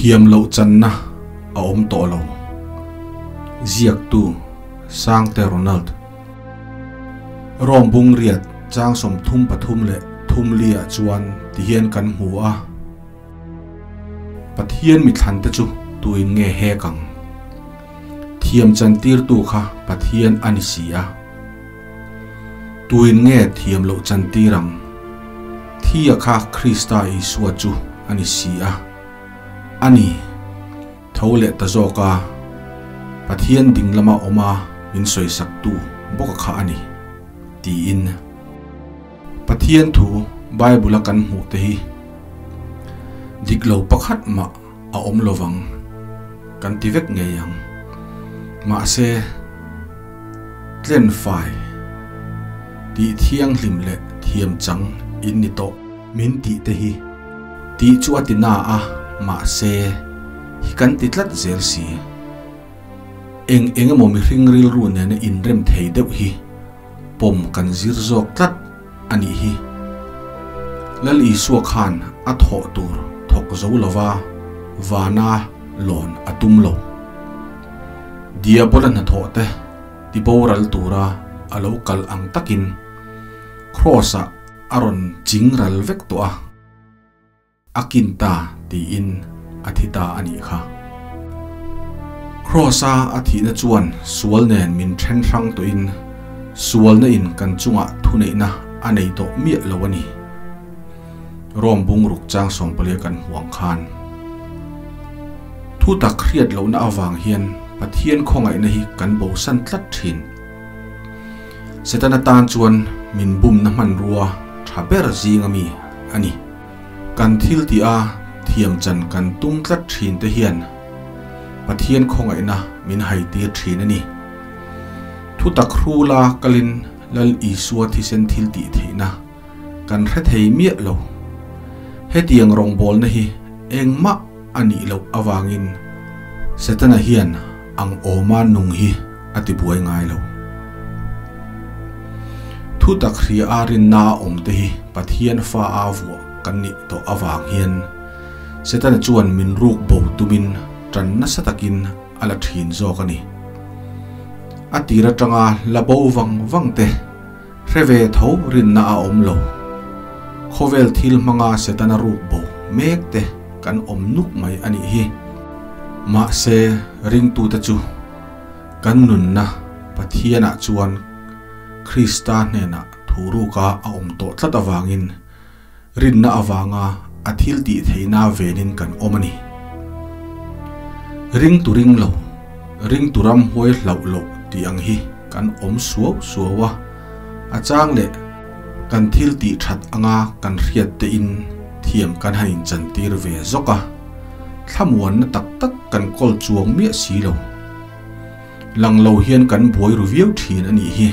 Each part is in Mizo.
Thiam loh channa a awm tawh lo. Ziaktu, Sangte Ronald. Rome bung riat chang 33 leh thum li ah chuan tihian kan hmu a. Pathian mithlan te chu tuin nge hek ang? Thiam chantirtu kha Pathian a ni si a. Tuin nge thiam loh chantir ang? Thia kha Krista Isua chu a ni si a. A ni, tho leh ta zawk a, Pathian ding lama awm a min sawisaktu bawk a kha a ni, tiin. Pathian thu Bible-a kan hmuh te hi dik lo pakhat mah a awm lovang kan ti vek ngei ang. Mahse, tlen fai, tih thianghlim leh thiam chang in ni tawh min tih te hi tih chu a ti na a, mahse, hi kan ti tlat zel si. Eng eng emaw mihring rilru nena inrem thei deuh hi pawm kan zir zawk tlat a nih hi. Lal Isua khan a thawh tur thawk zo lova vana lawn a tum lo. Diabola hnathawh te tiboral tura a lo kal ang takin Kraws-ah a rawn ching ral vek tawh a. A kin ta tiin a thi ta a nih kha. Kraws-a a thihna chuan sual nen min then hrang tawhin sualna in kan chungah thuneihna a nei tawh miah lo a ni. Rome bungruk chang sawmpalia kan hmu ang khan. Thu tak hriat lohna avang hian Pathian khawngaihna hi kan bosan tlat thin. Setana tan chuan min bumna hmanrua tha ber zing ami a ni. Kan thil tih a thiam chan kan tum tlat thin te hian Pathian khawngaihna min hai tir thin a ni. Thutak hrula kalin Lal Isua thisen thil tih theihna kan hre thei miah lo. Hetiang rawngbawlna hi engmah a nih loh avangin Setana hian ang awma nung hi a ti buai ngai lo. Thutak hria a rinna a awm te hi Pathian fa a vuah kan nih tawh avang hian Setana chuan min ruk bo tumin tan nasa takin a la thin zawk a ni. A tir atanga la bo vang vang te hre ve tho rinna a awm lo. Khawvel thil hmanga Setana ruk bo mek te kan awm nuk mai a nih hi. Mahse, ringtute chu kan nunna Pathianah chuan Krista hnenah thu ruka a awm tawh tlat avangin rinna avanga a thil tih theihna venin kan awm a ni. Ringtu ring lo, ringtu ram huai hlauh loh tih ang hi kan awm suau suau a, a chang leh kan thil tih that anga kan hriat te in thiam kan han inchantir ve zawk a, thlamuanna tak tak kan kawl chuang miah si lo. Lang lo hian kan buai ru viau thin a nih hi.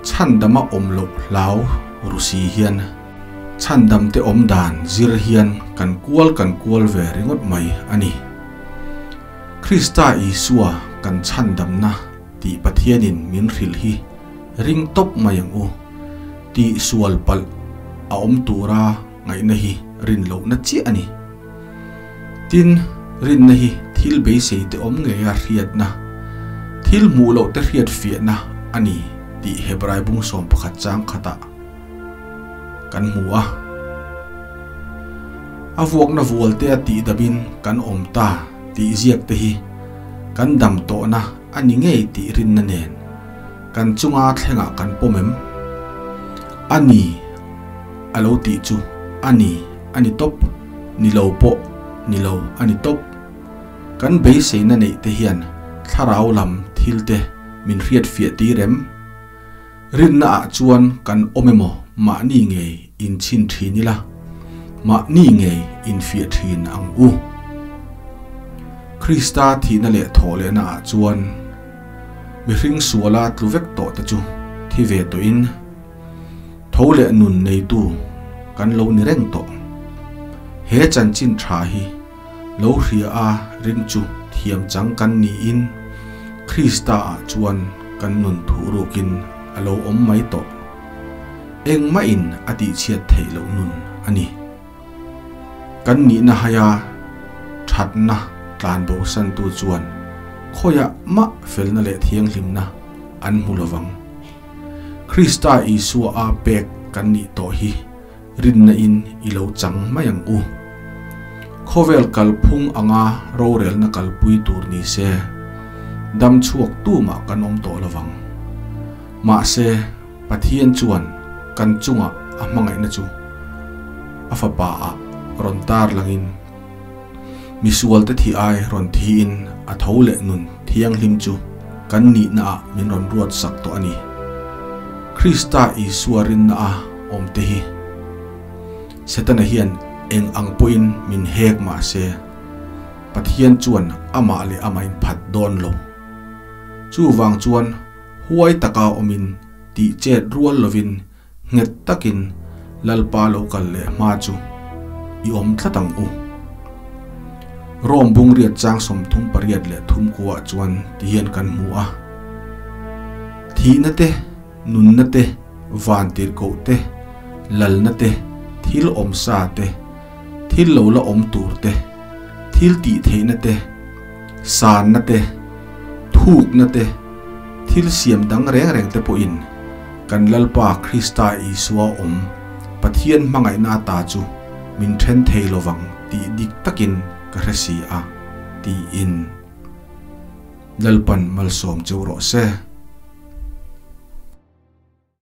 Chhandama awm loh hlau ru si hian chhandam te awm dan zir hian kan kual kan kual ve ringawt mai a ni. Krista Isua kan chhandamna tih Pathianin min hrilh hi ring tawp mai ang u. Tih sual palh a awm tura ngaihna hi rin lohna chiah a ni. Tin, rinna hi thil beisei te awm ngeia hriatna, thil hmuh loh te hriat fiahna a ni tih Hebrai bung 11 chang khatah kan hmu a. A vuakna vual te a tih damin kan awm ta tih ziak te hi kan dam tawhna a ni ngei tih rinna nen kan chunga thlengah kan pawm em? A ni a lo tih chu a ni a ni tawp, ni lo pawh ni lo a ni tawp. Kan beiseina neih te hian thlarau lam thil te min hriat fiah tir em? Rinna ah chuan kan awm emaw mahni ngei in chhin thin ila, mahni ngei in fiah thin ang u. Krista thihna leh thawh lehna ah chuan mihring suala tlu vek tawh te chu thi ve tawh in, Tho leh nun neitu kan lo ni reng tawh. He chanchin tha hi lo hria a ring chu thiam chang kan niin Krista ah chuan kan nun thuh rukin a lo awm mai tawh. Engmah in a tihchhiat theih loh nun a ni. Kan nihna haia. Thatna tlanbo santu chuan khawiah mah felna leh thianghlimna an hmu lovang. Krista Isua a pek kan nih tawh hi rinna in i lo chang mai ang u. Khawvel kalphung anga rorelna kalpui tur ni se, dam chhuak tumah kan awm tawh lovang. Mahse, Pathian chuan kan chunga a hmangaihna chu a Fapa ah rawn tar langin, misualte thi ai rawn thiin a tho leh nun thianghlim chu kan nihna ah min rawn ruat sak tawh a ni. Krista Isua rinna a awm te hi Setana hian eng ang pawhin min hek mah se, Pathian chuan amah leh amah in phat dawn lo. Chuvang chuan huai taka awmin tih chet rual lovin Nghet takin Lalpa lo kal leh hma chu i awm tlat ang u. Rome bungriat chang 38 leh thum kuah chuan ti hian kan hmu a, Thihna te, nunna te, van tirhkoh te, lalna te, thil awmsa te, thil lo la awm tur te, thil tih theihna te, sanna te, thukna te, thil siam dang reng reng te pawhin kan Lalpa Krista Isua awm Pathian hmangaihna ata chu min then thei lovang tih dik takin ka hre si a, tiin Lalpan malsawm cheu rawh se.